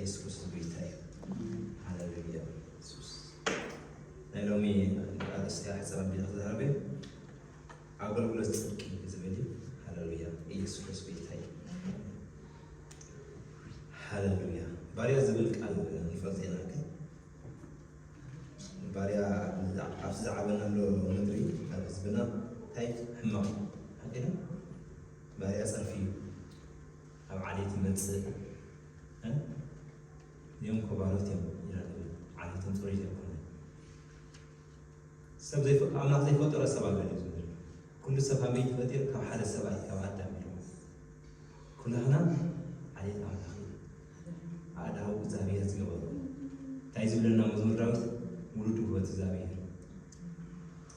ኢየሱስ ክርስቶስ ጎይታ እዩ። ሃሌሉያ። ኢየሱስ ናይ ሎሚ ኣርእስቲ ኣሕጽር ኣቢለ ክዛረብ እየ። ኣገልግሎት ጽድቂ ዝብል እዩ። ሃሌሉያ። ኢየሱስ ክርስቶስ ጎይታ እዩ። ሃሌሉያ። ባርያ ዝብል ቃል ንፈልጦ ኢና። ባርያ ኣብዚ ዝዓበናሉ ምድሪ ኣብ ህዝብና እንታይ ሕማቕ እዩ? ሓቂ ነው። ባርያ ጸርፊ እዩ። ኣብ ዓሌት ይመጽእ። እ? እዚኦም እኮ ባሮት እዮም ኢና ንብል። ዓሌቶም ጽሩይ ዘይኮነ። ሰብ ዘይፈ-፣ ኣምላኽ ዘይፈጠሮ ሰብ ኣሎ ድዩ ዝብል? ኩሉ ሰብ ካብ መን ተፈጢሩ? ካብ ሓደ ሰብኣይ፣ ካብ ኣዳም ኢሉ። ኩላህና ዓሌት ኣምላኽ ኢና። ኣእዳው እግዚኣብሔር ዝገበሩ። እንታይ ዝብለና መዝሙር ዳዊት? ውሉድ ውበት እግዚኣብሔር።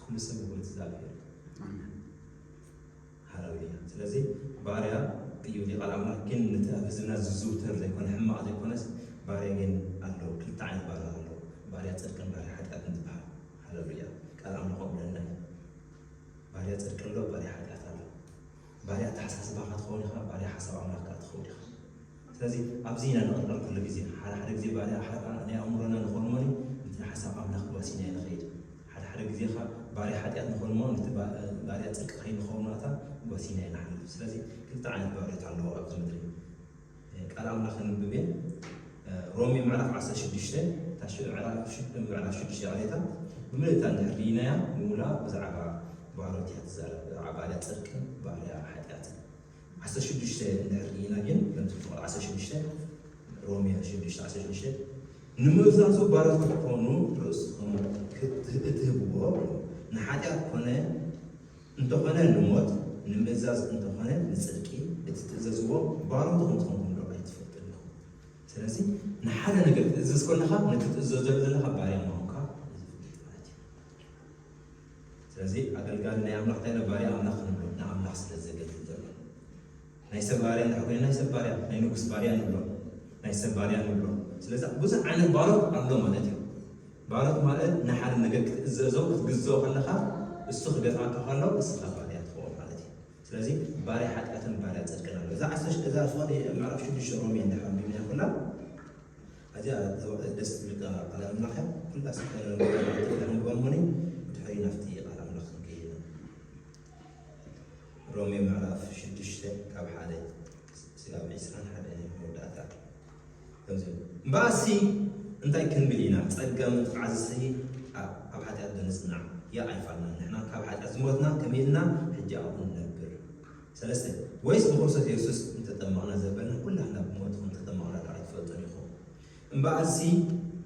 ኩሉ ሰብ ውበት እግዚኣብሔር። ኣሜን። ሃሌሉያ። ስለዚ ባርያ እዩ ሊቀ ኣምላኽ፣ ግን ነቲ ኣብ ህዝብና ዝዝውተር ዘይኮነ፣ ሕማቕ ዘይኮነስ፣ ባርያ ግን ኣሎ። ክልተ ዓይነት ባርያ ኣሎ። ባርያ ጽድቅን ባርያ ሓጢኣትን ዝበሃል። ሃሌሉያ። ቃል ኣምላኽ ይብለና እዩ። ባርያ ጽድቂ ኣሎ፣ ባርያ ሓጢኣት ኣሎ። ባርያ ኣተሓሳስባኻ ትኸውን ኢኻ፣ ባርያ ሓሳብ ኣምላኽካ ትኸውን ኢኻ። ስለዚ ኣብዚ ኢና ንቕልቀል ኩሉ ግዜ። ሓደ ሓደ ግዜ ባርያ ሓ-፣ ናይ ኣእምሮና ንኾልሞኒ፣ እቲ ሓሳብ ኣምላኽ ዋሲና ንኸይድ። ሓደ ሓደ ግዜ ኸ ባርያ ሓጢኣት ንኾልሞ፣ ነቲ ባ-፣ ባርያ ጽድቂ ከይንኸውን ናታ ዋሲና ንሓልፍ። ስለዚ ክልተ ዓይነት ባርያት ኣለዎ ኣብዚ ምድሪ። ቃል ኣምላኽ ከንብብ እየ። ሮሜ ምዕራፍ ዓሰርተ ሽዱሽተ፣ እታ ሽ-፣ ምዕራፍ ሽድ-፣ ምዕራፍ ሽዱሽተ ይቕሬታ፣ ብምልእታ እንድሕር ርኢናያ፣ ምሉኣ ብዛዕባ ባሮት እያ ትዛረብ፣ ብዛዕባ ባርያ ጽድቅን ባርያ ሓጢኣትን። ዓሰርተ ሽዱሽተ እንድሕር ርኢና ግን፣ ከምቲ ፍቕሪ ዓሰርተ ሽዱሽተ፣ ሮሜ ሽዱሽተ ዓሰርተ ሽዱሽተ፣ "ንምእዛዙ ባሮት ክትኮኑ ርእስኹም ክት-፣ እትህብዎ፣ ንሓጢኣት ኮነ እንተኾነ ንሞት፣ ንምእዛዝ እንተኾነ ንጽድቂ እትትእዘዝዎ ባሮት ከም ዝኾንኩም ዶ ኣይትፈልጡን ኢኹም?" ስለዚ ንሓደ ነገር ክትእዘዝ ከለኻ፣ ነቲ ትእዘዘሉ ዘለኻ ባርያ ምዃንካ እዩ ዝፍለጥ ማለት እዩ። ስለዚ ኣገልጋሊ ናይ ኣምላኽ እንታይ ኢልና ባርያ ኣምላኽ ንብሎ? ንኣምላኽ ስለ ዘገልግል ዘሎ። ናይ ሰብ ባርያ እንድሕር ኮይና፣ ናይ ሰብ ባርያ፣ ናይ ንጉስ ባርያ ንብሎ፣ ናይ ሰብ ባርያ ንብሎ። ስለዚ ብዙሕ ዓይነት ባሮት ኣሎ ማለት እዩ። ባሮት ማለት ንሓደ ነገር ክትእዘዞ፣ ክትግዝኦ ከለኻ፣ እሱ ክገጥመካ ከሎ፣ ንስኻ ባርያ ትኸውን ማለት እዩ። ስለዚ ባርያ ሓጢኣትን ባርያ ጽድቅን ኣሎ። እዛ ዓሰርተ፣ እዛ ፍቕዲ ምዕራፍ ሽዱሽተ ሮሜ እንድሕር ኣንቢብና ኩላ፣ ኣዚኣ ደስ ትብል ቃል ኣምላኽ እያ። ኩላ ስለ ነንብባ እሞ፣ ድሕሪ ናብቲ ቃል ኣምላኽ ክንከይድ ኢና። ሮሜ ምዕራፍ ሽዱሽተ ካብ ሓደ ስጋብ ዕስራን ሓደን መወዳእታ። ከምዚ፣ "እምበኣርሲ እንታይ ክንብል ኢና? ጸጋ ምጥፋዕሲ ኣብ፣ ኣብ ሓጢኣት ዶ ንጽናዕ? ያእ ኣይፋልናን። ንሕና ካብ ሓጢኣት ዝሞትና ከመይ ኢልና ሕጂ ኣብኡ ንነብር?" ሰለስተ፣ "ወይስ ብክርስቶስ የሱስ እንተጠመቕና ዘበልና ኩላህና ብሞት ከም ተጠመቕና ዶ ኣይትፈልጡን ኢኹም? እምበኣርሲ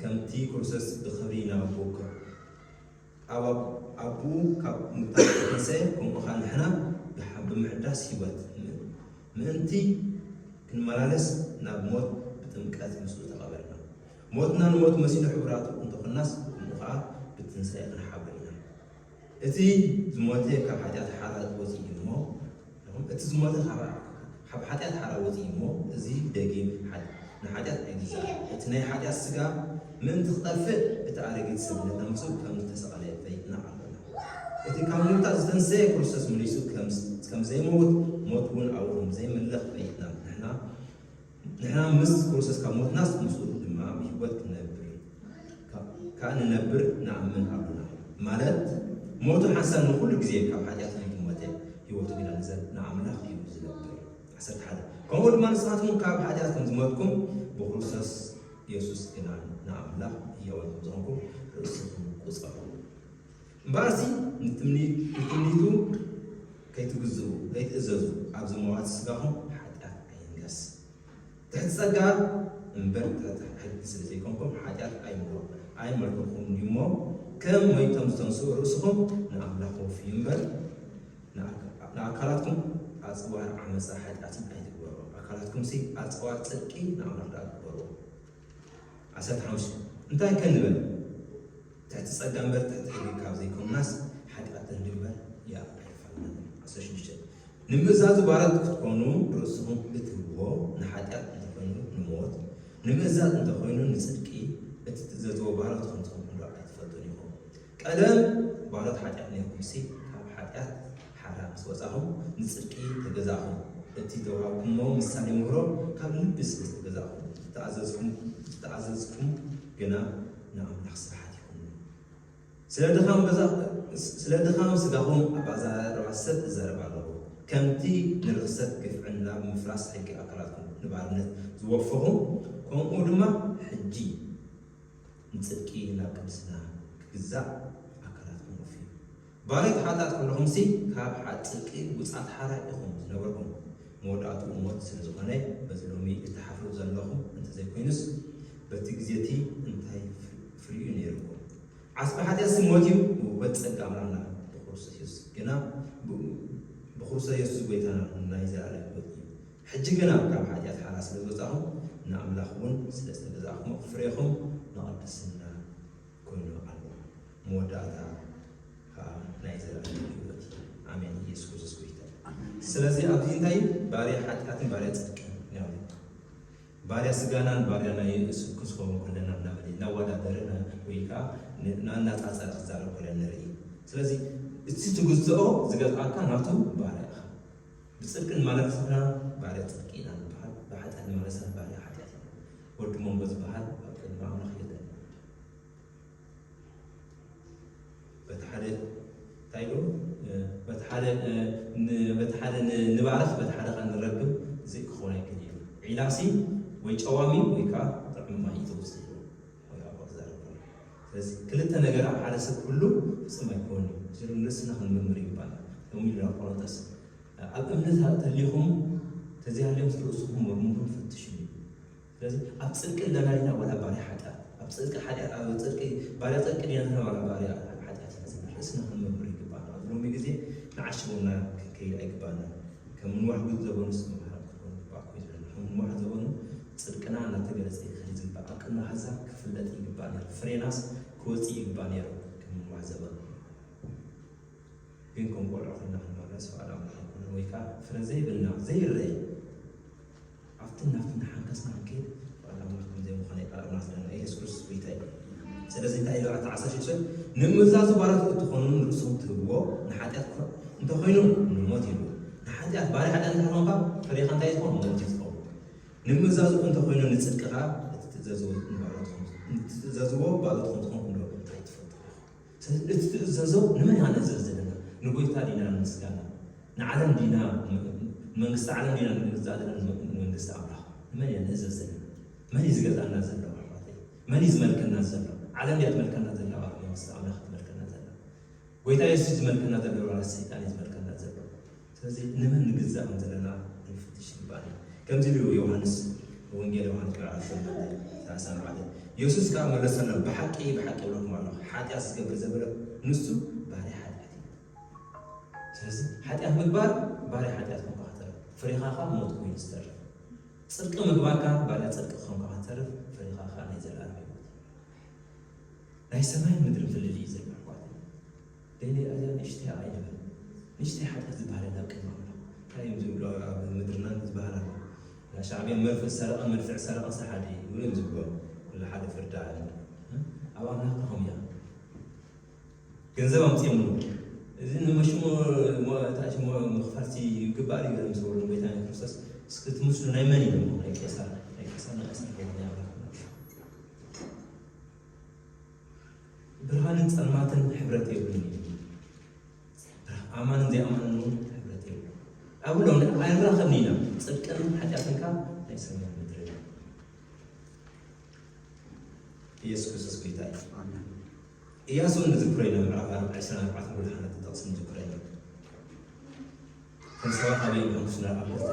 ከምቲ ክርስቶስ ብኽብሪ ናብ ኣቦ ከ-፣ ኣብ ኣብ-፣ ኣቦኡ ካብ ሙታን ዝተንስአ፣ ከምኡ ኸኣ ንሕና ብሓ-፣ ብምሕዳስ ህይወት ም-፣ ምእንቲ ክንመላለስ ናብ ሞት ብጥምቀት ምስኡ ተቐበርና። ሞትና ንሞቱ መሲሉ ሕቡራት እንተኾንናስ፣ ከምኡ ኸኣ ብትንሳኤ ክንሓብሮ ኢና። እቲ ዝሞተ ካብ ሓጢኣት ሓራ ወፂኡ እሞ፣ እቲ ዝሞተ ካብ፣ ካብ ሓጢኣት ሓራ ወፂኡ እሞ፣ እዚ ደጊም ሓጢ-፣ ንሓጢኣት ኣይግዛእን። እቲ ናይ ሓጢኣት ስጋ ምእንቲ ክጠፍእ፣ እቲ ኣረጊት ሰብነትና ምስኡ ከም ዝተሰቐለ ፈሊጥና ኣሎና። እቲ ካብ ምውታት ዝተንሰየ ክርስቶስ መሊሱ ከም፣ ከም ዘይመውት፣ ሞት እውን ኣብኡ ከም ዘይምልኽ ፈሊጥና። ንሕና ንሕና ምስ ክርስቶስ ካብ ሞትናስ፣ ምስኡ ድማ ብህይወት ክንነብር፣ ካ-፣ ከኣ ንነብር ንኣምን ኣሎና። ማለት፣ ሞቱ ሓንሳብ ንኹሉ ግዜ ካብ ሓጢኣት እዩ ዝሞተ፣ ህይወቱ ግና ንዘ-፣ ንኣምላኽ እዩ ዝነብር። ዓሰርተ ሓደ፣ "ከምኡ ድማ ንስኻትኩም ካብ ሓጢኣት ከም ዝሞትኩም፣ ብክርስቶስ የሱስ ግና ንኣምላኽ ህያዋት ከም ዝኾንኩም ርእስኹም ቁጸሩ። እምበኣርሲ ንትምኒ-፣ ንትምኒቱ ከይትግዝኡ፣ ከይትእዘዙ፣ ኣብ ዝመዋቲ ስጋኹም ሓጢኣት ኣይንገስ። ትሕቲ ጸጋ እምበር ትሕቲ ሕጊ ስለ ዘይኮንኩም፣ ሓጢኣት ኣይምሎ-፣ ኣይመልከኩም እዩ እሞ፣ ከም መይቶም ዝተንስኡ ርእስኹም ንኣምላኽ ወፍዩ እምበር፣ ንኣካ-፣ ንኣካላትኩም ኣጽዋር ዓመጻ ሓጢኣትን ኣይትግበሩ። ኣካላትኩምሲ ኣጽዋር ጽድቂ ንኣምላኽ ደኣ ግበሩ። ዓሰርተ ሓሙሽተ፣ እንታይ ከ ንበል? ትሕቲ ጸጋ እምበር ትሕቲ ሕጊ ካብ ዘይኮንናስ፣ ሓጢኣት ክንድግበር ያእ ኣይፋልናን። ዓሰርተ ሽዱሽተ፣ ንምእዛዙ ባሮት ክትኮኑ ርእስኹም እትህብዎ፣ ንሓጢኣት እንተኾይኑ ንሞት፣ ንምእዛዝ እንተኾይኑ ንጽድቂ፣ እቲ ትእዘዝዎ ባሮት ከም ዝኾንኩም ዶ ኣይትፈልጡን ኢኹም? ቀደም ባሮት ሓጢኣት ነይርኩምሲ፣ ካብ ሓጢኣት ሓራ ምስ ወጻኹም፣ ንጽድቂ ተገዛእኹም። እቲ ዝተዋህብኩሞ ምሳሌ ምህሮ ካብ ልቢ ስለ ዝተገዛእኹም፣ እቲ ዝተኣዘዝኩም፣ ዝተኣዘዝኩም ግና ንኣምላኽ ስብሓት ይኹን። ስለ ድኻም ገዛ-፣ ስለ ድኻም ስጋኹም ኣብ ኣዘራርባ ሰብ እዛረብ ኣለኹ። ከምቲ ንርኽሰት ግፍዕን ናብ ምፍራስ ሕጊ ኣካላትኩም ንባርነት ዝወፈኹም፣ ከምኡ ድማ ሕጂ ንጽድቂ ናብ ቅድስና ክግዛእ ኣካላትኩም ወፍዩ። ባርዮት ሓጢኣት ከለኹምሲ ካብ ሓ-፣ ጽድቂ ውጻት ሓራ ኢኹም ዝነበርኩም። መወዳእትኡ ሞት ስለ ዝኾነ፣ በዚ ሎሚ እትሓፍሩ ዘለኹም እንተዘይኮይኑስ፣ በቲ ግዜ እቲ እንታይ ፍር-፣ ፍርዩ ነይርኩም? ዓስቢ ሓጢኣትሲ ሞት እዩ፣ ውበት ጸጋ ኣምላኽና ብክርስቶስ የሱስ ግና፣ ብ-፣ ብክርስቶስ የሱስ ጎይታና ናይ ዘላለም ህይወት እዩ። ሕጂ ግና ካብ ሓጢኣት ሓራ ስለ ዝወጻኹም፣ ንኣምላኽ እውን ስለ ዝተገዛእኩሞ፣ ፍሬኹም ንቕድስና ኮይኑ ኣሎ። መወዳእታ ከዓ ናይ ዘላለም ህይወት እዩ። ኣሜን። ኢየሱስ ክርስቶስ ጎይታ እዩ። ኣሜን። ስለዚ ኣብዚ እንታይ እዩ? ባርያ ሓጢኣትን ባርያ ጽድቅን እዩ። ባርያ ስጋናን ባርያ ናይ እሱ ክስከውን ከለና እናበለ እናወዳደረ ና-፣ ወይ ከዓ ን-፣ እናነጻጸረ ክዛረብ ከሎ ንርኢ። ስለዚ እቲ ትግዝኦ ዝገዝኣካ ናቱ ባርያ ኢኻ። ብጽድቂ ንመላለስ ንሕና ባርያ ጽድቂ ኢና ንበሃል፣ ብሓጢኣት ንመላለስ ባርያ ሓጢኣት ኢና። ወዲ መንጎ ዝበሃል ኣብ ቅድሚ ኣምላኽ የለን። በቲ ሓደ እንታይ ኢሉ? በቲ ሓደ፣ ን-፣ በቲ ሓደ ን-፣ ንባርኽ፣ በቲ ሓደ ኸዓ ንረግም ዝእ ክኾን ኣይክእል እዩ። ዒላሲ ወይ ጨዋሚ ወይ ከዓ ጥዑም ማይ እዩ ተወስድ ኢሉ። ወይ ከዓ ክዛረብ ከሎ። ስለዚ ክልተ ነገር ኣብ ሓደ ሰብ ክህሉ ፍጹም ኣይኮን እዩ። እዚ ንርእስና ክንምርምር ይግባና። ከምኡ ኢሉ ናብ ቆሮንቶስ፣ ኣብ እምነት ተሊኹም ተዘይሃልዮም ርእስኹም መርምሩ ፈትሹ እዩ። ስለዚ ኣብ ጽድቂ ኣለና ዲና ዋላ ባርያ ሓጢኣት? ኣብ ጽድቂ ሓጢኣት፣ ኣብ ጽድቂ ባርያ ጽድቂ ዲና ዋላ ባርያ ሓጢኣት ኢና ዝብል ርእስና ክንምርምር ይግባና። ኣብዚ ሎሚ ግዜ ንዓሽቦምና ክንከይድ ኣይግባና። ከም ንዋሕ ጉድ ዘበኑስ መምሃራን ክትኮኑ ይግባእኩም እዩ ዝብለና። ከም ንዋሕ ዘበኑ ጽድቅና እናተገለጸ ይኸይድ ዝግባእ፣ ኣብ ቅድሚ ኣህዛብ ክፍለጥ ይግባእ ነይሩ። ፍሬናስ ክወጽእ ይግባእ ነይሩ ከም ንዋሕ ዘበኑ። ግን ከም ቆልዑ ኮይና ክንመላለስ ፍቓድ ኣምላኽ ኣይኮነን፣ ወይ ከዓ ፍረ ዘይብልና ዘይረይ ኣብትን ናብትን ሓንከስና ክንከይድ ፍቓድ ኣምላኽ ከም ዘይምዃነ እዩ ቃል ኣምላኽ ዝነግረና። ኢየሱስ ክርስቶስ ጎይታ እዩ። ስለዚ እንታይ ኢሉ ኣብቲ ዓሰርተ ሽዱሽተ፣ "ንምእዛዙ ባርያት እትኾኑ ንርእስኹም ትህብዎ ንሓጢኣት ኮ-፣ እንተኾይኑ ንሞት" ይብሉ። ንሓጢኣት ባርያ ሓጢኣት እንተኾንካ ፍሬኻ እንታይ እዩ ዝኸውን? ሞት እዩ ዝኸውን። ንምእዛዙ እንተኾይኑ ንጽድቂ ኸኣ እትትእዘዝዎ ንባሮትኩም፣ እትትእዘዝዎ ባሮትኩም ትኾንኩም ዶ ኣይትፈልጡን ኢኹም? ስለዚ እቲ ትእዘዞ ንመን ኢና ንእዘዝ ዘለና? ንጎይታ ዲና ንስጋና? ንዓለም ዲና? መንግስቲ ዓለም ዲና ንግዛእ ዘለና? መንግስቲ ኣምላኽ? ንመን ኢና ንእዘዝ ዘለና? መን እዩ ዝገዝኣና ዘሎ ኣሕዋተይ? መን እዩ ዝመልከና ዘሎ? ዓለም ድያ ትመልከና ዘላ? መንግስቲ ኣምላኽ ትመልከና ዘላ? ጎይታ የሱስ ዝመልከና ዘሎ ዋላ ሰይጣን እዩ ዝመልከና ዘሎ? ስለዚ ንመን ንግዛእ ከም ዘለና ክንፍትሽ ይግባእና። ከምዚ ኢሉ ዮሃንስ፣ ወንጌል ዮሃንስ ምዕራፍ ሰለስተ ሰላሳ ኣርባዕተ፣ የሱስ ከኣ መለሰሎም፣ "ብሓቂ ብሓቂ እብለኩም ኣለኹ፣ ሓጢኣት ዝገብር ዘበለ ንሱ ባርያ ሓጢኣት እዩ። ስለዚ ሓጢኣት ምግባር ባርያ ሓጢኣት ኮንካ ክትተርፍ፣ ፍሬኻ ከኣ ሞት ኮይኑ ዝተርፍ። ጽድቂ ምግባርካ ባርያ ጽድቂ ኮንካ ክትተርፍ፣ ፍሬኻ ከኣ ናይ ዘለኣለም ህይወት እዩ።" ናይ ሰማይን ምድርን ፍልልይ እዩ ዘሎ ኣሕዋተይ። ደይደይ ኣዝያ ንእሽተይ ኣይንበል። ንእሽተይ ሓጢኣት ዝበሃል የለን ኣብ ቅድሚ ኣምላኽ። እንታይ እዮም ዝብሉ ኣብ ምድርና ዝበሃል ኣሎ። ሻዕብያ መርፍእ ሰረቐ፣ መድፍዕ ሰረቐ ሰሓዲ ይብሉ እዮም ዝብሉ። ኩሉ ሓደ ፍርዲ ኣለ። ኣብ ኣምላኽ ከ ከምኡ እያ። ገንዘብ ኣምፅኦምሉ። እዚ ንመሽሙ ሞ-፣ ታች ሞ-፣ ምኽፋልሲ ይግባእ ድዩ? ምስ በሉ ጎይታ ክርስቶስ፣ እስኪ ትምስሉ ናይ መን እዩ? ናይ ቄሳር፣ ናይ ቄሳር፣ ናይ ቄሳር ከሆነ ኣምላኽ። ብርሃንን ጸልማትን ሕብረት የብሉን እዩ። ኣማንን ዘይኣማንን እውን ሕብረት የብሉን። ኣብሎም ኣይራኸብን ኢና። ጽድቅን ሓጢኣትን ከኣ ናይ ሰማይን ምድርን እዩ። ኢየሱስ ክርስቶስ ጎይታ እዩ። ኣሜን። ኢያሱ ንዝክሮ ኢና፣ ምዕራፍ ዕስራን ኣርባዕተን ወደ ሓንቲ ጥቕሲ ንዝክሮ ኢና። ከም ሰባት ኣበይ እዮም ዝሓምሱ ናብ ኣቦታ?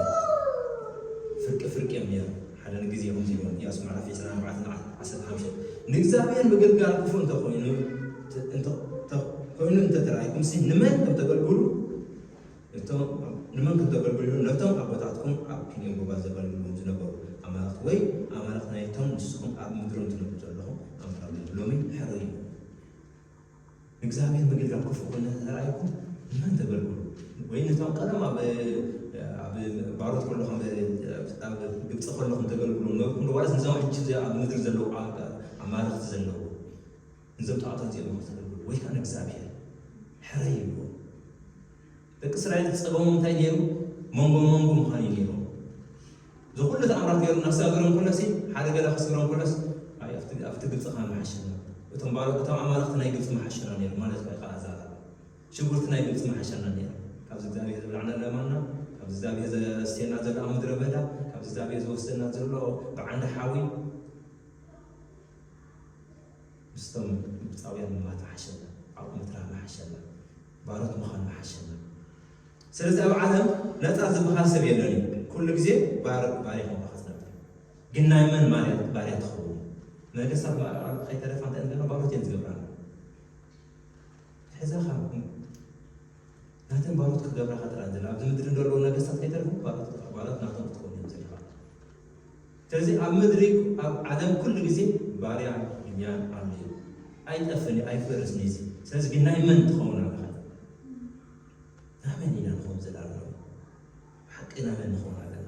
ፍርቂ ፍርቂ እዮም ነይሮም። ሓደ ግዜ ከምዚ ይብሉ፣ ኢያሱ ምዕራፍ ዕስራን ኣርባዕተን ዓሰርተ ሓሙሽተ፣ "ንእግዚኣብሔር ምግልጋል ክፉእ እንተኾይኑ፣ እንተ-፣ እንተ-፣ ኮይኑ እንተተራእይኩምሲ፣ ንመን ከም ተገልግሉ፣ እቶም፣ ንመን ከም ተገልግሉ፣ ነቶም ኣቦታትኩም ኣብ ኪንዮን ጎባን ዘገልግልዎም ዝነበሩ ኣማልኽቲ ወይ ኣማልኽቲ ናይቶም ንስኹም ኣብ ምድሮም ትነብሩ ዘለኹም ኣምልኹ። ሎሚ ሕረዩ። ንእግዚኣብሔር ምግልጋል ክፉእ ኮይኑ እንተተራእይኩም፣ ንመን ተገልግሉ? ወይ ነቶም ቀደም ኣብ፣ ኣብ ባሮት ከለኹም፣ ኣብ ግብጺ ከለኹም ተገልግሉ ነበርኩም ዶ? ዋላስ ነዞም ሕጂ ኣብ ምድሪ ዘለዉ ኣ-፣ ኣማልኽቲ ዘለዉ፣ ነዞም ጣዖታት እዚኦም ኢኹም ተገልግሉ? ወይ ከኣ ንእግዚኣብሔር ሕረይ ይብልዎ። ደቂ እስራኤል ጸገሞም እንታይ ነይሩ? መንጎ መንጎ ምዃን እዩ ነይሩ። እዚ ኩሉ ተኣምራት ገይሩ እናሰጋገሮም ከሎሲ፣ ሓደ ገለ ክስግሮም ከሎስ፣ ኣይ፣ ኣብቲ፣ ኣብቲ ግብፂ ኸዓ መሓሸና። እቶም ባሮ-፣ እቶም ኣማልኽቲ ናይ ግብፂ መሓሸና ነይሩ ማለት እዩ፣ ቃል ኣዛራርባ። ሽጉርቲ ናይ ግብፂ መሓሸና ነይሩ። ካብዚ እግዚኣብሔር ዝብላዕና ለማና፣ ካብዚ እግዚኣብሔር ዘስተየና ዘሎ ኣብ ምድረ በዳ፣ ካብዚ እግዚኣብሔር ዝወስደና ዘሎ ብዓንዲ ሓዊ፣ ምስቶም ግብፃውያን ምማት መሓሸና፣ ኣብኡ ምትራፍ መሓሸና፣ ባሮት ምዃን መሓሸና። ስለዚ ኣብ ዓለም ነፃ ዝበሃል ሰብ የለን እዩ። ኩሉ ግዜ ባር-፣ ባርያ ኮይንካ ክትነብር። ግን ናይ መን ባርያ፣ ባርያ ትኸውን? ነገስታት ማ-፣ ከይተረፋ እንታይ እንገብራ? ባሮት እየን ዝገብራና። ሕዚ ኸ ናተን ባሮት ክገብራኻ ጥራይ እንዘላ፣ ኣብዚ ምድሪ እንደለዉ ነገስታት ከይተረፉ ባሮት፣ ባሮት ናቶም ክትኸውን እዮም ዘለኻ። ስለዚ ኣብ ምድሪ፣ ኣብ ዓለም ኩሉ ግዜ ባርያ ድንያን ኣሎ እዩ። ኣይጠፍን እዩ፣ ኣይፈርስን እዩ እዚ። ስለዚ ግን ናይ መን ትኸውን ኣለኻ? ናይ መን ኢና ንኸውን ዘለና? ብሓቂ ናይ መን ንኸውን ኣለና?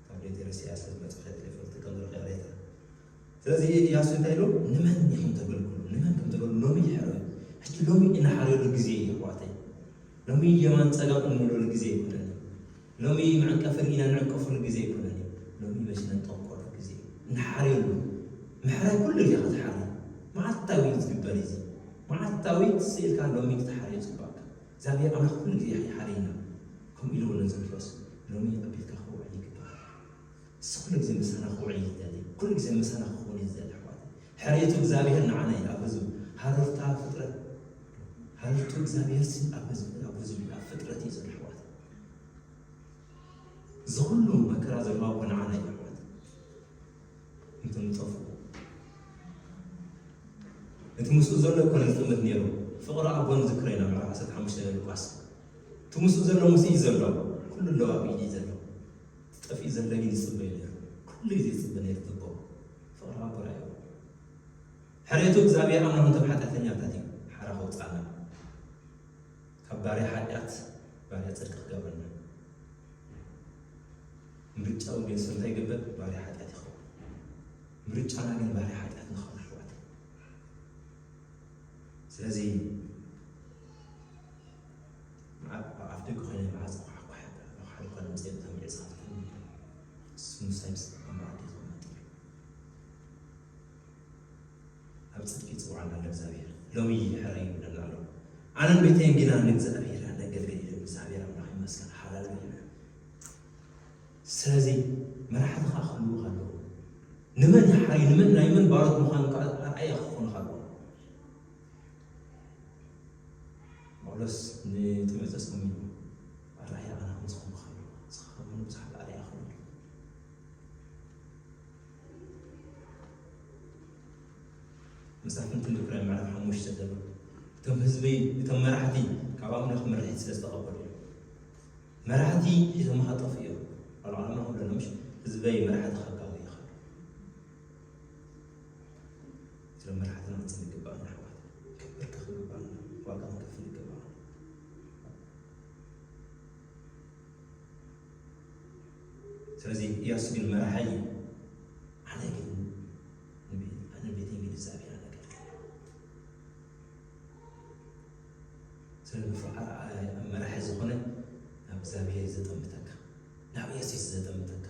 ካብ ቤት ኤረስያ ስለ ዝመጽእ ከይትለይ ፈልጥ ከም ዝረኸ ሬታ። ስለዚ ኢያሱ እንታይ ኢሉ? ንመን ኢኹም ተገልግሉ? ንመን ከም ተገልግሉ ሎሚ ይሕረዩ። ሕጂ ሎሚ እንሓርየሉ ግዜ እዩ ኣሕዋተይ። ሎሚ የማን ጸጋም እንብለሉ ግዜ ኣይኮነን። ሎሚ መዕንቀፊ ርኢና ንዕንቀፈሉ ግዜ ኣይኮነን። ሎሚ መሽነ ንጠንቆሉ ግዜ እዩ። ንሓርየሉ። ምሕራይ ኩሉ ግዜ ክትሓርዩ። መዓልታዊ እዩ ዝግበር እዚ። መዓልታዊ ስኢልካ ሎሚ ክትሓርዩ ዝግባእካ። እግዚኣብሔር ኣምላኽ ኩሉ ግዜ ይሓርየና። ከምኡ ኢሉ እውን ንዘብሎስ ሎሚ ኣቢልካ ክውዕል ይግባእ። ንሱ ኩሉ ግዜ ምሳና ክውዕል ይደሊ። ኩሉ ግዜ ምሳና ክኸውን ይደሊ ኣሕዋት። ሕርየቱ እግዚኣብሔር ንዓና እዩ ኣብ ህዝቡ። ሃረርታ ፍጥረት፣ ሃረርቱ እግዚኣብሔር ሲ ኣብ ህዝቡ፣ ኣብ ህዝቡ፣ ኣብ ፍጥረት እዩ ዘሎ ኣሕዋት። እዚ ኩሉ መከራ ዘለዋ እኮ ንዓና እዩ ኣሕዋት። እንተ ንጠፍኡ። እቲ ምስኡ ዘሎ እኮ ንጥምት ነይሩ። ፍቕሪ ኣቦ ንዝክሮ ኢና ምዕራፍ ዓሰርተ ሓሙሽተ ሉቃስ። እቲ ምስኡ ዘሎ ምስኡ እዩ ዘሎ። ኩሉ ኣለዎ ኣብ ኢዱ እዩ ዘሎ። እቲ ጠፊኡ ዘሎ ግን ይጽበ እዩ ነይሩ። ኩሉ ግዜ ይጽበ ነይሩ ተቦ። ፍቕሪ ኣቦ ራእዩ። ሕርየቱ እግዚኣብሔር ኣምላኽ ነቶም ሓጢኣተኛታት እዩ ሓራ ከውጽኣና። ካብ ባርያ ሓጢኣት ባርያ ጽድቂ ክገብረና። ምርጫ እውን ግን ሰብ እንታይ ይገብር? ባርያ ሓጢኣት ይኸውን። ምርጫና ግን ባርያ ሓጢኣት ንኸውን ኣሕዋት። ስለዚ ኣብ፣ ኣብ ኣፍ ደገ ኮይነ መዓዝ ኳሕኳሕ፣ ሓደ እኳ ድምፂ የብልካን፣ ዕፅኻ ትኾን። እሱ ምሳይ ምስ ተቐመጠ ይኸውን። ኣብ ጽድቂ ይጽውዓና ኣሎ እግዚኣብሔር። ሎሚ ሕራይ ይብለና ኣሎ። ኣነን ቤተይን ግና ንእግዚኣብሔር ነገልግል ኢሉ እግዚኣብሔር ኣምላኽ ይመስገን። ሃሌሉያ። ስለዚ መራሕቲ ኸዓ ክህልዉኻ ኣለዉ። ንመን ይሓርዩ፣ ንመን፣ ናይ መን ባሮት ምዃኑ ከዓ ኣርኣያ ክኾኑኻ ኣለዉ። ጳውሎስ ንጢሞቴዎስ እሞ ኣርኣያ ኣነ ከም ዝኾንኩ ከሎ፣ ንስኻ ኸኣ ብዙሓት ኣርኣያ ኹን። መሳፍንቲ ንፍረ ምዕራፍ ሓሙሽተ ዘሎ፣ እቶም ህዝቢ፣ እቶም መራሕቲ ካብ ኣምላኽ ምርሒት ስለ ዝተቐበሉ እዮም። መራሕቲ ሒዞም ክጠፍኡ እዮም። ኣብ ዓለምና ከምኡ ኣሎ፣ ምሽ? ህዝበይ መራሕቲ ካብ ጋብኡ ይኸዱ። ስለ መራሕትና ክንጽሊ ይግባኣና ኣሕዋት። ክንበርክኽ ይግባኣና። ዋጋ ክንከፍል ይግባኣና። ስለዚ ኢያሱ ግን መራሒ እዩ። ኣነ ግን ንቤ-፣ ኣነ ቤተይ ግን እግዚኣብሔር ኣገልግል። ስለ መራሒ ዝኾነ ናብ እግዚኣብሔር ዘጠምተካ፣ ናብ ኢየሱስ ዘጠምተካ።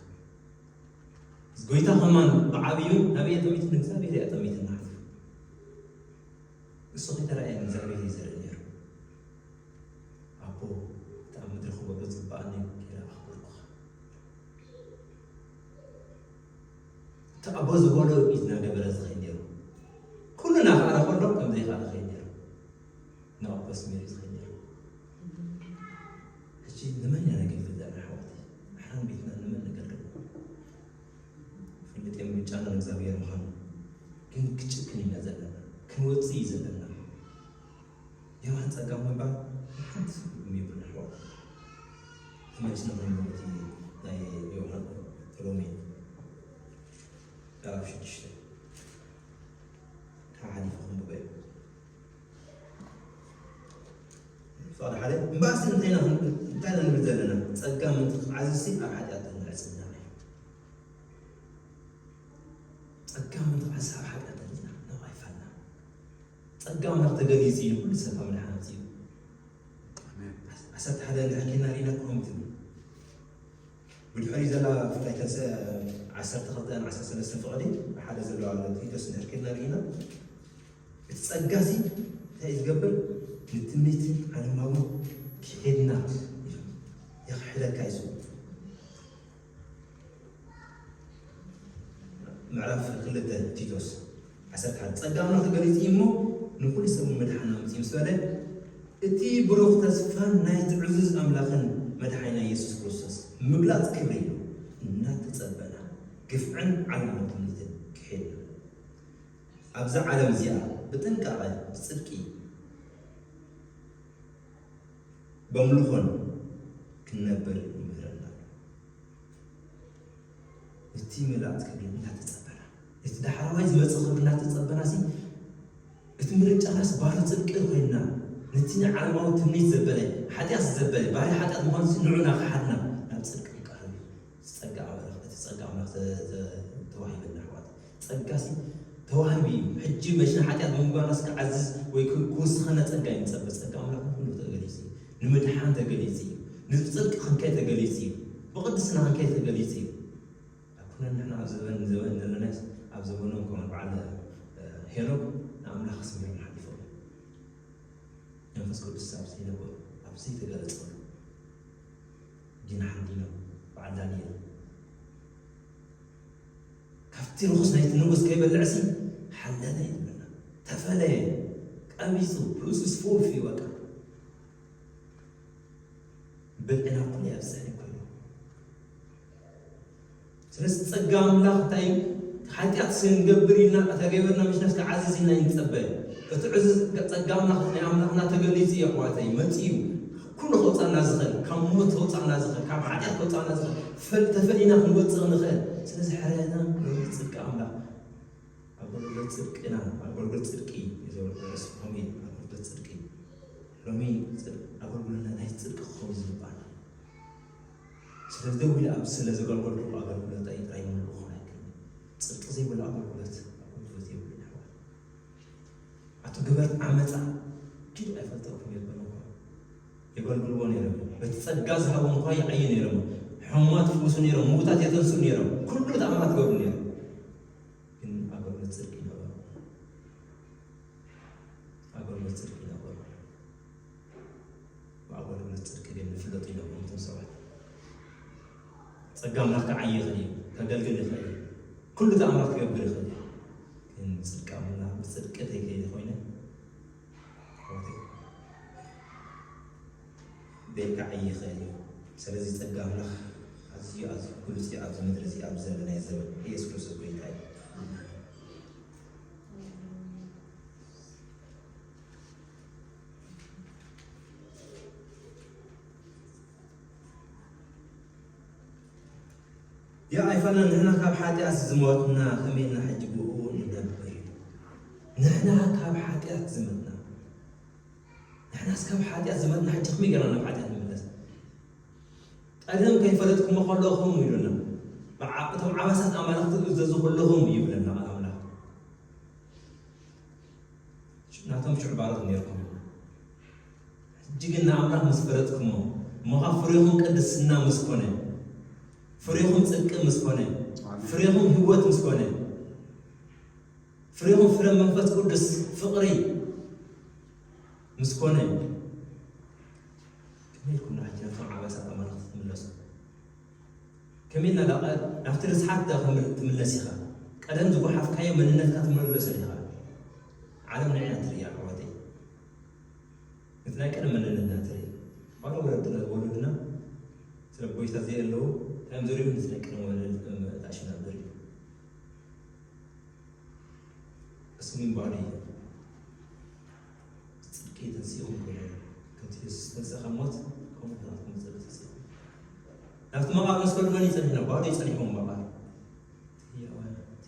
ጎይታ ከማን ብዓብዩ ናብ እየ ጠሚቱ፣ ንእግዚኣብሔር እየ ጠሚቱ እናሓልፉ። እሱ ከይተረኣየ ንእግዚኣብሔር እዩ ዘርኢ ነይሩ። ኣቦ፣ እቲ ኣብ ምድሪ ክገብሮ ዝግባኣኒ ገይረ ኣኽበርኩኻ። እቲ ኣቦ ዝበሎ እዩ እናገበረ ዝኸይድ ነይሩ። ኩሉ እናኸኣለ ከሎ ከም ዘይኸኣለ ይኸይድ ነይሩ። ንኣቦ ስሜር እዩ ዝኸይድ ነይሩ። ሕጂ ንመን ኢና ነገልግል ዘለና ኣሕዋተይ? ንሕናን ቤትና ንመን ነገልግል? ፍልጥ እየ ምርጫና ንእግዚኣብሔር ምዃኑ። ግን ክጭክን ኢና ዘለና። ክንወጽእ እዩ ዘለና። የማን ጸጋም ምባል ሓንቲ ትርጉም የብሉን ኣሕዋት። ተመሊስና ክንብሎ እቲ ናይ ዮሃን-፣ ሮሜ ምዕራፍ ሽዱሽተ። ካብ ሓሊፈ ክንብቦ እዩ። ፍቓድ ሓደ እምበኣርሲ እንታይ ኢና፣ እንታይ ኢና ንብል ዘለና? ጸጋ ምንታይ ክዓዝዝሲ ኣብ ሓጢኣት ንዕጽምና እዩ። ጸጋ ምንታይ ክዓዝዝ ኣብ ሓጢኣት ኢና፣ ናብ ኣይፋልና። ጸጋ ኣምላኽ ተገሊጹ እዩ፣ ኩሉ ሰብ ካብ መድሓን ኣውጺኡ። ኣሜን። ዓሰርተ ሓደ እንድሕር ኬና ርኢና ከምኡ ትብል። ብድሕሪ ዘላ ፍላይ ከሰ ዓሰርተ ክልተ ዓሰርተ ሰለስተ ፍቕዲ ሓደ ዘለዋ ቲቶስ እንድሕር ከድና ርኢና፣ እቲ ጸጋሲ እንታይ እዩ ዝገብር? ንትምኒትን ዓለማዊ ክሒድና የኽሕደካ እዩ። ምዕራፍ ክልተ ቲቶስ ዓሰርተ ሓደ፣ ጸጋ ኣምላኽ ተገሊጹ እዩ እሞ ንኹሉ ሰብ እውን መድሓን ኣምጺኡ ምስ በለ፣ እቲ ብሩኽ ተስፋን ናይቲ ዕዙዝ ኣምላኽን መድሓኒና ኢየሱስ ክርስቶስ ምግላጽ ክብሪ እዩ እናተጸበና፣ ግፍዕን ዓለማዊ ትምኒትን ክሒድና፣ ኣብዛ ዓለም እዚኣ ብጥንቃቐ ብጽድቂ በምልኾን ክንነብር ይምህረና ኣሎ። እቲ ምልኣት ክብሪ እናተጸበና፣ እቲ ዳሕራዋይ ዝመጽእ ክብሪ እናተጸበና ሲ፣ እቲ ምርጫናስ ባሮ ጽድቂ ኮይንና፣ ነቲ ንዓለማዊ ትምኒት ዘበለ፣ ሓጢኣት ዘበለ፣ ባሪ ሓጢኣት ምዃኑ ሲ ንዑና ክሓድና ናብ ጽድቂ ክንቀርብ እዩ። ጸጋ ኣምላኽ፣ እቲ ጸጋ ኣምላኽ ተ-፣ ተ-፣ ተዋሂበና ኣሕዋት። ጸጋሲ ተዋሂቡ እዩ። ሕጂ መሽና ሓጢኣት ብምግባርናስ ክዓዝዝ ወይ ክ-፣ ክውስኸና ጸጋ እዩ ንጸበ። ጸጋ ኣምላኽ ንኹሉ ተገሊጹ እዩ። ንምድሓን ተገሊጹ እዩ። ንጽድቂ ክንከይ ተገሊጹ እዩ። ብቕድስና ክንከይ ተገሊጹ እዩ። ኣይኮነን ንሕና ኣብ ዘበን፣ ዘበን ዘለናስ ኣብ ዘበኖም ከማን በዓል፣ እ፣ ሄኖክ ንኣምላኽ ኣስሚሮም ሓሊፎም። መንፈስ ቅዱስ ኣብ ዘይነበሩ፣ ኣብ ዘይተገለጸሉ ዲና ሓዲኖም በዓል ዳንኤል። ካብቲ ርኹስ ናይቲ ንጉስ ከይበልዕሲ ሓለለ እዩ ዝብለና። ተፈለየ፣ ቀቢጹ፣ ርእሱ ስፉፍ እዩ በቃ። ብልዕና ኩሉ ኣብ ዝሕል ኮይኑ። ስለዚ ጸጋ ኣምላኽ እንታይ እዩ? ሓጢኣት ስንገብር ኢልና እታ ገበርና ምሽ ነፍሲ ዓዝዝ ኢልና ይንጸበ። እቲ ዕዙዝ ጸጋ ኣምላኽ ናይ ኣምላኽና ተገሊጹ እዩ ኣሕዋተይ፣ መጺኡ እዩ። ኩሉ ከውጻና ዝኽእል፣ ካብ ሞት ከውጻና ዝኽእል፣ ካብ ሓጢኣት ከውጻና ዝኽእል፣ ፈል-፣ ተፈሊና ክንወጽእ ንኽእል። ስለዚ ሕረና ሎሚ ጽድቂ ኣምላኽ። ኣገልግሎት ጽድቅና፣ ኣገልግሎት ጽድቂ እዩ ዘበልኩ ርእሲ ከምኡ እዩ፣ ኣገልግሎት ጽድቂ። ሎሚ ጽድቂ፣ ኣገልግሎትና ናይ ጽድቂ ክኸውን ዝግባና። ስለ ደው ኢለ ኣብ ስለ ዘገልገልኩ ኣገልግሎት ጥራይ ምሉእ ክኾን ኣይክእልን። ጽድቂ ዘይብሉ ኣገልግሎት፣ ኣገልግሎት የብሉን ኣሕዋት። ኣቶ ገበርቲ ዓመጻ ኪድ ኣይፈልጠኩም የበሉ እኳ የገልግልዎ ነይሮም። በቲ ጸጋ ዝሃቦም እኳ ይዓዩ ነይሮም። ሕሙማት ይፍውሱ ነይሮም፣ ምዉታት የተንስኡ ነይሮም፣ ኩሉ ተኣምራት ይገብሩ ነይሮም። ግን ኣገልግሎት ጽድቂ ይነበሩ። ኣገልግሎት ጽድቂ ይነበሩ። ብኣገልግሎት ጽድቂ ግን ንፍለጡ ይነበሩ እቶም ሰባት። ጸጋ ኣምላኽ ክዓዪ ይኽእል እዩ፣ ከገልግል ይኽእል እዩ፣ ኩሉ ተኣምራት ክገብር ይኽእል እዩ። ግን ጽድቂ ኣምላኽ ብጽድቂ ተይከይደ ኮይነ፣ ኣሕዋተይ፣ ቤት ክዓዪ ይኽእል እዩ። ስለዚ ጸጋ ኣምላኽ ኣዝዩ፣ ኣዝዩ ግሉጽ እዩ ኣብዚ ምድሪ እዚ፣ ኣብዚ ዘለናዮ ዘበን። ኢየሱስ ክርስቶስ ጎይታ እዩ። ያ ኣይፋና፣ ንሕና ካብ ሓጢኣት ዝሞትና ከመይ ኢልና ሕጂ ብእኡ ንነብር? ንሕና ካብ ሓጢኣት ዝመትና፣ ንሕናስ ካብ ሓጢኣት ዝመትና ሕጂ ከመይ ገይርና ናብ ሓጢኣት ንምለስ? ቀደም ከይፈለጥኩሞ ከለኹም ኢሉና፣ ብዓ-፣ እቶም ዓበሳት ኣማልኽቲ ትእዘዙ ከለኹም ይብለና ቃል ኣምላኽ። ናቶም ሽዑ ባሮት ነርኩም። ሕጂ ግን ንኣምላኽ ምስ ፈለጥኩሞ፣ እሞ ኸኣ ፍሬኹም ቅድስና ምስ ኮነ፣ ፍሬኹም ጽድቂ ምስ ኮነ፣ ፍሬኹም ህይወት ምስ ኮነ፣ ፍሬኹም ፍረ መንፈስ ቅዱስ ፍቕሪ ምስ ኮነ፣ ከመይ ኢልኩም ንሕጂ ናብቶም ዓበሳት ኣማልኽቲ ትምለሱ? ከመይ ኢልና ደኣ ናብቲ ርስሓት ደኣ ክምል-፣ ትምለስ ኢኻ? ቀደም ዝጓሓፍካዮ መንነትካ ትምለሰሉ ኢኻ። ዓለም ንዕና ትርእያ ኣሕዋተይ። እቲ ናይ ቀደም መንነትና ትርኢ። ባዶ ወለድና፣ ወለድና ስለ ጎይታ ዘየለዉ፣ እንታይ እዮም ዘርእዩ? ነቲ ናይ ቀደም መንነት፣ እ፣ ኣእሻና ዘርእዩ። እሱ ግን ባዶ እዩ። ጽድቂ ተንሲኡ ኮይኑ፣ ከምቲ የሱስ ዝተንስአ ካብ ሞት፣ ከምኡ ናትኩም ጽድቂ ተንሲኡ። ናብቲ መቓብር ምስ ከዱ መን እዩ ጸኒሕና? ባዶ እዩ ጸኒሕዎም መቓብር። ህያው፣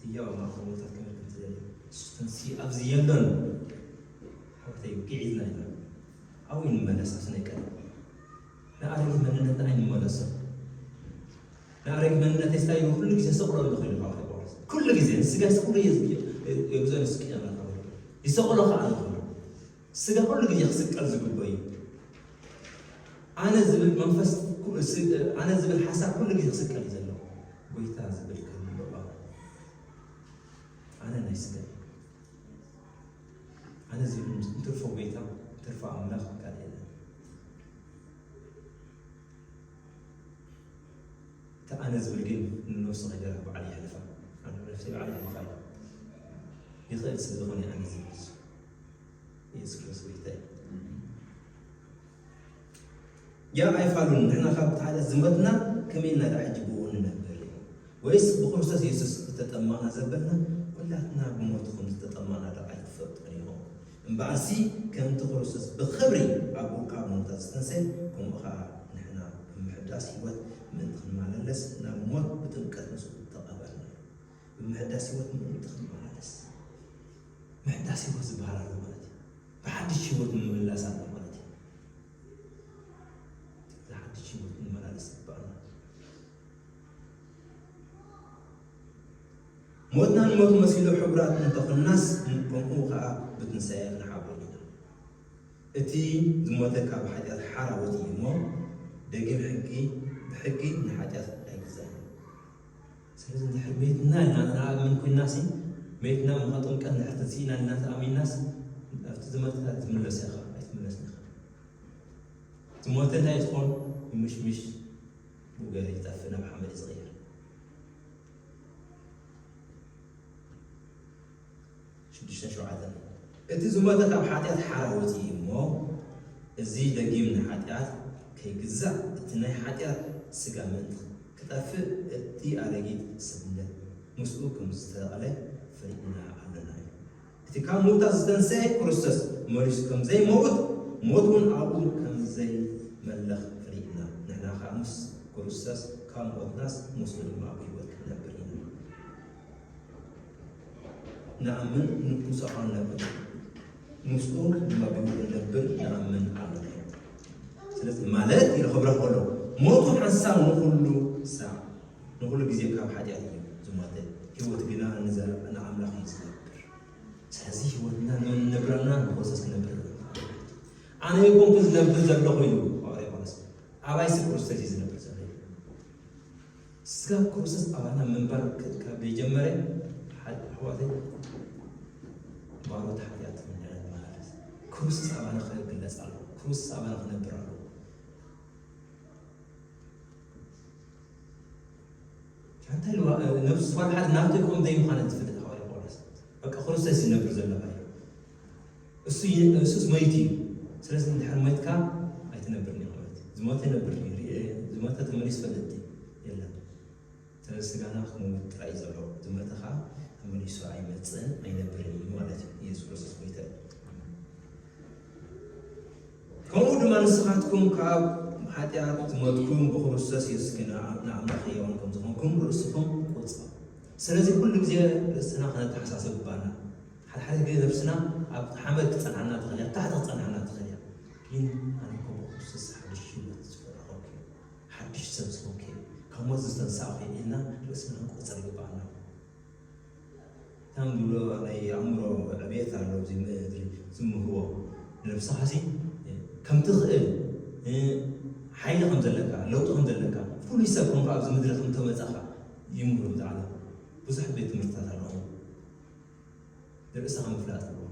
ህያው ኣብ ማእከል ሞታት ክነብር ከም ትደሊ። እሱ ተንሲኡ ኣብዚ የሎን። ሓወተይ፣ ግዒዝና ኢና። ኣብኡ እዩ ንመለስ፣ ኣብቲ ናይ ቀደም። ንኣረጊት መንነትና ኣይንመለሶ። ንኣረጊት መንነተይ ስታይ ኩሉ ግዜ ሰቕሎ ኣለኹ ኢሉ ሓወተይ ጳውሎስ። ኩሉ ግዜ፣ ንስጋይ ኩሉ ግዜ የግዞ ንስቅዮ ኣለኹ። ይሰቕሎ ከኣ ኣለኹ። ስጋ ኩሉ ግዜ ክስቀል ዝግብኦ እዩ። ኣነ ዝብል መንፈስ ኣነ ዝብል ሓሳብ ኩሉ ግዜ ክስቀል እዩ ዘለዎ። ጎይታ ዝብል ከሎ ኣነ ናይ ስጋ፣ ኣነ ዝብል እንትርፎ ጎይታ፣ እንትርፎ ኣምላኽ ካልእ የለን። እቲ ኣነ ዝብል ግን ንነብሱ ከይደርፍ ባዕሉ ይሕልፋ። ኣነ ነብሰይ ባዕሉ ይሕልፋ። ይኽእል ስለ ዝኾነ ኣነ ዝብል እሱ። ኢየሱስ ክርስቶስ ጎይታ እዩ። ያ ኣይፋሉን፣ ንሕና ካብ እቲ ሓጢኣት ዝመትና ከመይ ኢልና ደኣ ሕጂ ብኡ ንነብር? ወይስ ብክርስቶስ የሱስ ዝተጠመቕና ዘበልና ኩላትና ብሞቱ ከም ዝተጠመቕና ደኣ ኣይትፈልጡን ኢኹም? እምበኣርሲ ከምቲ ክርስቶስ ብኽብሪ ኣብኡ ካብ ሙታት ዝተንሰየ፣ ከምኡ ኸዓ ንሕና ብምሕዳስ ህይወት ምእንቲ ክንመላለስ ናብ ሞት ብጥምቀት ምስኡ ተቐበርና። ብምሕዳስ ህይወት ምእንቲ ክንመላለስ፣ ምሕዳስ ህይወት ዝበሃል ኣሎ ማለት እዩ። ብሓድሽ ህይወት ምምላስ ኣሎ ማለት እዩ። ብሓድሽ ህይወት ክንመላለስ ይግባኣና። ሞትና ንሞት መሲሉ ሕቡራት እንተኾንናስ፣ ከምኡ ኸዓ ብትንሳኤ ክንሓብሮ ኢና። እቲ ዝሞተ ካብ ሓጢኣት ሓራ ወፂኡ እሞ፣ ደጊም ሕጊ፣ ብሕጊ ንሓጢኣት ኣይግዛእን። ስለዚ እንድሕር መይትና ኢልና ንኣምን ኮይንናሲ፣ መይትና ምዃን ጥምቀት እንድሕር ተንሲእና ኢልና ተኣሚንናስ፣ ኣብቲ ዝመትካ ትምለስ ኢኻ፣ ኣይትምለስን ኢኻ። ዝሞተ እንታይ ትኾን? ይምሽምሽ፣ ብኡ ገለ ይጠፍእ፣ ናብ ሓመድ እዩ ዝቕየር። ሽዱሽተን ሸውዓተን፣ እቲ ዝሞተ ካብ ሓጢኣት ሓራ ወፂኡ እሞ፣ እዚ ደጊም ንሓጢኣት ከይግዛእ፣ እቲ ናይ ሓጢኣት ስጋ ምእንቲ ክጠፍእ፣ እቲ ኣረጊት ሰብነት ምስኡ ከም ዝተቐለ ፈሊጥና ኣሎና እዩ። እቲ ካብ ምዉታት ዝተንስኤ ክርስቶስ መሊሱ ከም ዘይመውት፣ ሞት እውን ኣብኡ ከም ዘይመልኽ ፈሊጥና፣ ንሕና ኸኣ ምስ ክርስቶስ ካብ ሞትናስ ምስኡ ድማ ኣብ ህይወት ክንነብር ኢና። ንኣምን ንኩሳኻ ነብር፣ ምስኡ ድማ ብህይወት ነብር ንኣምን ኣለና። ስለዚ ማለት ኢሉ ክብረኽ ከሎ፣ ሞቱ ሓንሳብ ንኹሉ ሳዕ፣ ንኹሉ ግዜ ካብ ሓጢኣት እዩ ዝሞተ። ህይወት ግና ንዘለኣለም ንኣምላኽ እዩ ዝነብር። ስለዚ ህይወትና ንመን ንነብር ኣለና? ንክርስቶስ ክነብር ኣለና። ኣነ ይኮንኩ ዝነብር ዘለኹ ኢሉ ሃዋርያ ጳውሎስ። ኣባይሲ ክርስቶስ እዩ ዝነብር ዘሎ ኢሉ። ስጋ ክርስቶስ ኣባና ምንባር ክ-፣ ካብ ዘይጀመረ፣ ሓ-፣ ኣሕዋተይ፣ ባሮት ሓጢኣት ኮይና ንመላለስ። ክርስቶስ ኣባና ክግለጽ ኣለዎ። ክርስቶስ ኣባና ክነብር ኣለዎ። እንታይ ኢልዋ፣ ነብሱ ስዋል ሓደ ናብቲ ይኹን ዘይምዃነ ዝፍለጥ ሃዋርያ ጳውሎስ። በቃ ክርስቶስ ይነብር ዘሎ ማለት እዩ። እሱ ይ-፣ እሱስ መይት እዩ። ስለዚ እንድሕር ሞይትካ ኣይትነብርን ኢኻ ማለት እዩ። ዝሞተ ይነብር እዩ። ሪ-፣ ዝሞተ ተመሊሱ ይፈልጥ የለን። ስለዚ ስጋና ክመውት ጥራይ እዩ ዘሎ። ዝሞተ ኸኣ ተመሊሱ ኣይመጽእን ኣይነብርን እዩ ማለት እዩ። ኢየሱስ ክርስቶስ ጎይታ እዩ። ከምኡ ድማ ንስኻትኩም ካብ ሓጢኣት ዝሞትኩም ብክርስቶስ የሱስ ግና ንኣምላኽ ሕያዋን ከም ዝኾንኩም ርእስኹም ቁጸሩ። ስለዚ ኩሉ ግዜ ርእስና ከነተሓሳስብ ይግባና። ሓደ ሓደ ግዜ ነብስና ኣብ ሓመድ ክጸንሓና ትኽእል እያ፣ ኣብ ታሕቲ ክጸንሓና ትኽእል እያ። ግን ኣነ እኮ ብክርስቶስ ሓድሽ ህይወት ዝፈረኸኩ እየ፣ ሓድሽ ሰብ ዝኾንኩ እየ፣ ካብ ሞት ዝተንሳእኩ እየ ኢልና ርእስና ክንቆጽር ይግባኣና። ከም ዝብሎ ናይ ኣእምሮ ዕብየት ኣሎ፣ ኣብዚ ምድሪ ዝምህርዎ። ንነብስኻሲ ከም ትኽእል፣ እ፣ ሓይሊ ከም ዘለካ፣ ለውጢ ከም ዘለካ፣ ፍሉይ ሰብ ኮንካ ኣብዚ ምድሪ ከም ተመጻኻ ይምህሩ። ብዛዕባ ብዙሕ ቤት ትምህርትታት ኣለዉ። ንርእስኻ ምፍላጥ ኣለዎ።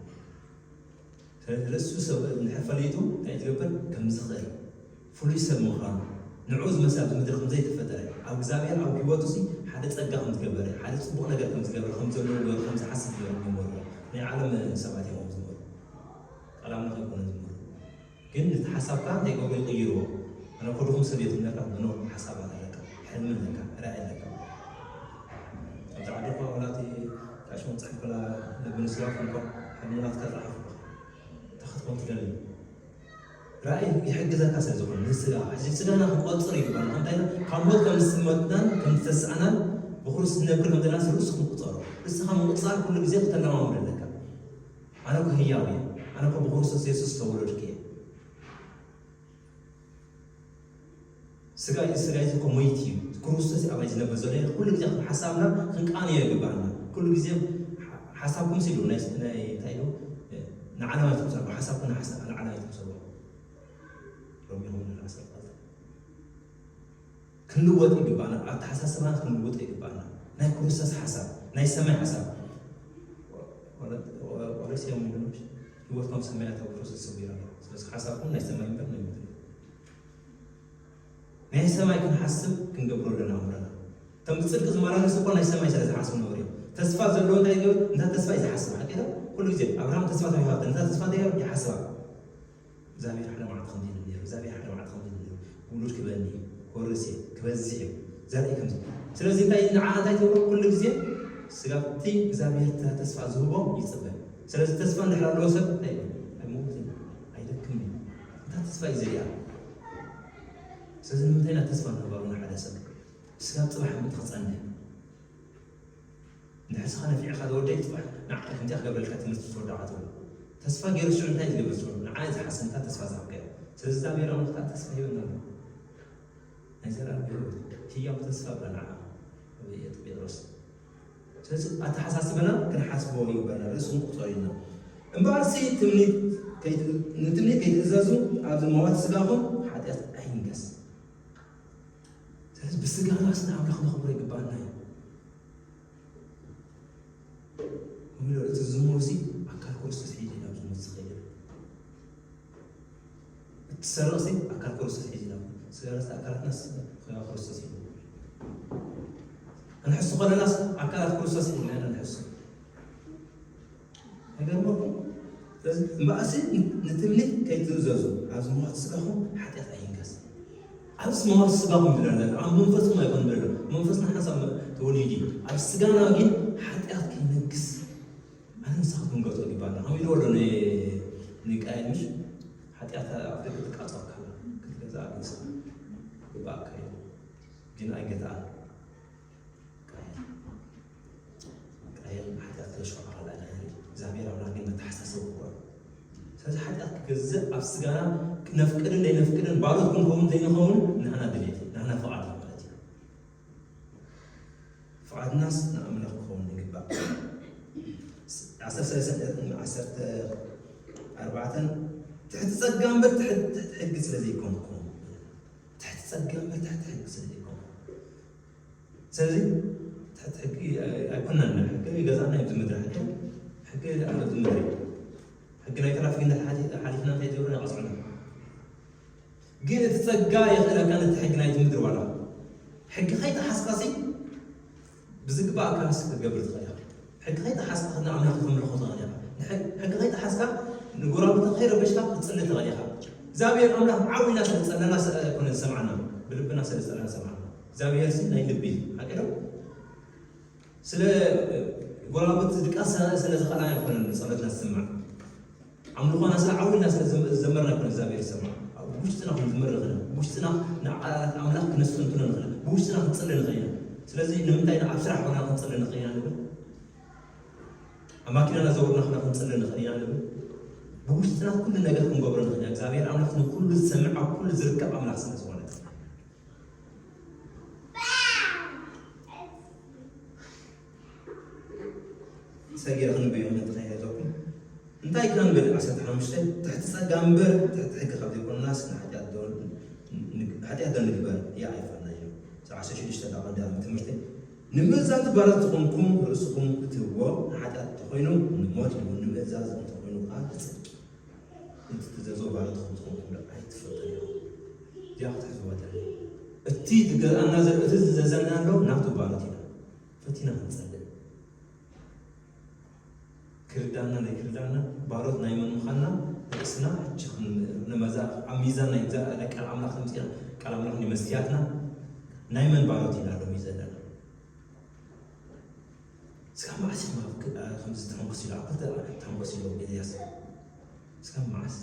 ስለዚ ርእሱ ሰብ እንድሕር ፈሊጡ እንታይ ትገብር? ከም ዝኽእል ፍሉይ ሰብ ምዃኑ፣ ንዕኡ ዝመስል ኣብዚ ምድሪ ከም ዘይተፈጠረ፣ ኣብ እግዚኣብሔር ኣብ ህይወቱ ሲ ሓደ ጸጋ ከም ዝገበረ፣ ሓደ ጽቡቕ ነገር ከም ዝገበረ፣ ከም ዘለዎ ገይሩ ከም ዝሓስብ ገይሩ ይመርዎ። ናይ ዓለም ሰባት እዮም ዝመርዎ። ቃል ኣምላኽ ኣይኮነን ዝመርዎ። ግን ነቲ ሓሳብካ እንታይ ገብሮ ይቕይርዎ። ኣነ እኮ ድኹም ሰብ እየ ትብለካ፣ መኖ ሓሳባት ኣለካ፣ ሕልሚ ኣለካ፣ ራእይ ኣለካ። ኣብዚ ዓዲ እኮ ወላ እቲ ቃሽሞን ጽሕፍ ከላ ነብንስዋ ክንኮ ሕልሚ ናትካ ጸሓፍ። እንታይ ክትኮን ትደሊ? ራእይ ይሕግዘካ ስለ ዝኾነ፣ ንስጋ፣ ሕጂ ስጋና ክንቆጽር ይግባና። እንታይ ኢሉ? ካብ ሞት ከም ዝስመትናን ከም ዝተስኣናን ብክርስቶስ ንነብር ከም ዘለና ርእስኹም ቁጸሩ። ርእስኻ ምቁጻር ኩሉ ግዜ ክተለማመዶ ኣለካ። ኣነ እኮ ህያው እየ። ኣነ እኮ ብክርስቶስ የሱስ ዝተወለድኩ እየ። ስጋ፣ ስጋ እዚ እኮ ሞይት እዩ። ክርስቶስ እዩ ኣባይ ዝነብር ዘሎ። ኩሉ ግዜ ከም ሓሳብና ክንቃንዮ ይግባኣና። ኩሉ ግዜ ሓ-፣ ሓሳብኩም ሲሉ ናይ፣ ናይ፣ እንታይ ኢሉ? ንዓለም ኣይትምሰሉ፣ ሓሳብኩም ንሓሳብ፣ ንዓለም ኣይትምሰሉ። ሮሜ ሆም ንራእሲ ኣልቃልታ። ክንልወጥ ይግባና። ኣተሓሳስባና ክንልወጥ ይግባና። ናይ ክርስቶስ ሓሳብ፣ ናይ ሰማይ ሓሳብ። ቆሎስያ ምንድነሽ? ህይወትኩም ሰማያት ኣብ ክርስቶስ ሰዊራ። ስለዚ ሓሳብኩም ናይ ሰማይ እምበር ናይ ምድሪ። ናይ ሰማይ ክንሓስብ ክንገብሮ ኣለና ኣምረና። ከም ብጽድቂ ዝመላለስ እኮ ናይ ሰማይ ስለ ዝሓስብ ነበር እዮም። ተስፋ ዘለዎ እንታይ ይገብር? እንታ ተስፋ እዩ ዝሓስብ። ሓቂ ኩሉ ግዜ ኣብርሃም ተስፋ ተዋሂባተ እንታ ተስፋ ይሓስባ። እግዚኣብሔር ሓደ መዓልቲ ከምዚ ይብል ነይሩ፣ እግዚኣብሔር ሓደ መዓልቲ ከምዚ ይብል ነይሩ፣ ውሉድ ክበኒ፣ ክወርስ እየ፣ ክበዝሕ እዩ፣ ዘርኢ ከምዚ። ስለዚ እንታይ ንዓ እንታይ ትብሎ? ኩሉ ግዜ ስጋብቲ እግዚኣብሔር ተስፋ ዝህቦ ይጽበ። ስለዚ ተስፋ እንድሕር ኣለዎ ሰብ እንታይ ይብል? ኣይመውትን፣ ኣይደክምን እዩ። እንታ ተስፋ እዩ ዘሪኣ። ስለዚ ንምንታይ ኢና ተስፋ ንህባሉ ንሓደ ሰብ? ስጋብ ጽባሕ ምእንቲ ክጸንሕ። ንሕስኻ ነፊዕኻ ዝወደይ ጽባሕ ንዓ ከምዚኣ ክገብረልካ ትምህርቲ ትወዳኻ ትብሎ። ተስፋ ገይሩ ሽዑ እንታይ ዝገብር ትብሎ? ንዓ ዝሓሰንካ ተስፋ ዝሃብካዮ። ስለዚ እግዚኣብሔር ኣምላኽ ከዓ ተስፋ ሂበና ኣሎ። ናይ ዘላለም ህይወት ህያው ተስፋ ብላ ንዓ ጴጥሮስ። ስለዚ ኣተሓሳስበና ክንሓስቦ ይግበና። ርእስን ቁጸሩ ኢልና እምበኣርሲ ትምኒት ከይት- ንትምኒት ከይትእዘዙ ኣብዚ መዋት ስጋኹም ሓጢኣት ኣይንገስ። ስለዚ ብስጋና ስለ ኣምላኽ ነኽብሮ ይግባና እዩ። ከምኡ እቲ ዝሙት እዚ ኣካል ክርስቶስ ሒዙ ናብ ዝሙት ዝኸይድ እቲ ሰረቕ እዚ ኣካል ክርስቶስ ሒዙ ናብ ስጋና ኣካላትና ስጋ ክርስቶስ ሒዙ ንሕሱ ከለናስ ኣካላት ክርስቶስ ሒዝና ኢና ንሕሱ። ኣይገርመኩም? ስለዚ እምበኣሲ ንትምኒት ከይትእዘዙ ኣብዚ መዋቲ ስጋኹም ሓጢኣት ኣይንገስ። ኣብዚ መዋቲ ስጋኹም ይብል ኣሎ፣ ኣብ መንፈስኩም ኣይኮን ይብል ኣሎ። መንፈስና ሓንሳብ ተወሊዱ እዩ። ኣብ ስጋና ግን ሓጢኣት ከይነግስ ኣነ ንስኻ ክንገቶ ይግባና። ከምኡ ኢልዎ ኣሎ ን- ንቃየል ምሽ ሓጢኣት ኣብ ደገ ትቃጸወካ ክትገዛ ኣግንስኻ ይግባኣካ እዩ ግን ኣይገታኣን። ቃየል ቃየል ሓጢኣት ከይሸዖ ከላ እግዚኣብሔር ኣምላኽ ግን መተሓሳሰብ ክኮን ስለዚ ሓጢኣት ክገዝእ ኣብ ስጋና ክነፍቅድን ዘይነፍቅድን ባሮት ክንከውን ዘይንኸውን ናህና ድሌት ናህና ፍቓድ እዩ ማለት እዩ። ፍቓድናስ ንኣምላኽ ክኸውን ይግባእ። ዓሰርተ ሰለስተ ዓሰርተ ኣርባዕተ ትሕቲ ጸጋ እምበር ትሕቲ ትሕቲ ሕጊ ስለ ዘይኮንኩም ትሕቲ ጸጋ እምበር ትሕቲ ሕጊ ስለ ዘይኮንኩም ስለዚ ትሕቲ ሕጊ ኣይኮናን ሕጊ ይገዛና እዩ ዝምድር ሕጊ ሕጊ ኣብ ዝምድር ሕጊ ናይ ትራፊክ እንዳሓሊፍና እንታይ ገብሩ ይቐፅዑና ግን እቲ ጸጋ የኽእለካ ነቲ ሕጊ ናይቲ ምድሪ ዋላ ሕጊ ከይጠሓስካሲ ብዝግባእ ኣካልስ ክትገብር ትኽእል ኢኻ ሕጊ ከይጠሓስካ ንኣምላኽ ከተምልኾ ትኽእል ኢኻ ሕጊ ከይጠሓስካ ንጎራብቲ ከይረበሽካ ክትጽሊ ትኽእል ኢኻ እግዚኣብሔር ኣምላኽ ዓዊና ስለ ዝጸለና ኣይኮነ ዝሰምዓና ብልብና ስለ ዝጸለና ሰምዓና እግዚኣብሔር ሲ ናይ ልቢ እዩ ሓቂ ዶ ስለ ጎራብቲ ድቃስ ስለ ዝኸእላ ኣይኮነን ጸሎትና ዝሰምዕ ኣምልኾና ስለ ዓዊልና ስለ ዝዘመርና ይኮነ እግዚኣብሔር ይሰምዕ ውሽጥና ክንዝምር ንኽእል ውሽጥና ንዓላት ኣምላኽ ክነስተንትኖ ንኽእል ብውሽጥና ክንፅሊ ንኽእል ኢና ስለዚ ንምንታይ ኣብ ስራሕ ኮና ክንፅሊ ንኽእል ኢና ንብል ኣብ ማኪናና ዘውርና ኮና ክንፅሊ ንኽእል ኢና ንብል ብውሽጥና ኩሉ ነገር ክንገብሮ ንኽእል ኢና እግዚኣብሔር ኣምላኽ ንኩሉ ዝሰምዕ ኣብ ኩሉ ዝርከብ ኣምላኽ ስለ ዝኾነ ሰጊረ ክንበዮ ምእንቲ ከይሕተኩም እንታይ ኢና ንብል ዓሰርተ ሓሙሽተ ትሕቲ ጸጋ እምበር ትሕቲ ሕጊ ካብ ዘይኮንናስ ንሓጢኣት ዶ ንግ- ሓጢኣት ዶ ንግበር እያ ኣይፈልና እዩ ዓሰርተ ሽዱሽተ ዳቐንዳ ትምህርቲ ንምእዛዝ ባራት ዝኾንኩም ርእስኹም ክትህብዎ ንሓጢኣት እንተኾይኑ ንሞት እዩ ንምእዛዝ እንተኾይኑ ከዓ ንጽድቂ እቲ ትእዘዞ ባርትኹም ዝኾንኩም ዶ ኣይትፈልጡን ኢኹም? እዚኣ ክትሕዝዋ ትደሊ። እቲ ዝገዝኣና ዘሎ እቲ ዝዘዘና ኣሎ ናቱ ባሮት ኢና። ፈቲና ክንጸልእ። ክርዳና ናይ ክርዳና ባሮት ናይ መን ምዃንና ርእስና ሕጂ ነመዛ ኣብ ሚዛን ናይ ቃል ኣምላኽ ተምፅና ቃል ኣምላኽ ንመስትያትና ናይ መን ባሮት ኢና ሎሚ ዘለና? እስካብ መዓስ ኢኹም ኣብ ክ- ኣ- ከምዚ ተሐንኩስ ኢሉ ኣብ ክልተ ተሐንኩስ ኢሉ ኤልያስ እስካብ መዓስ?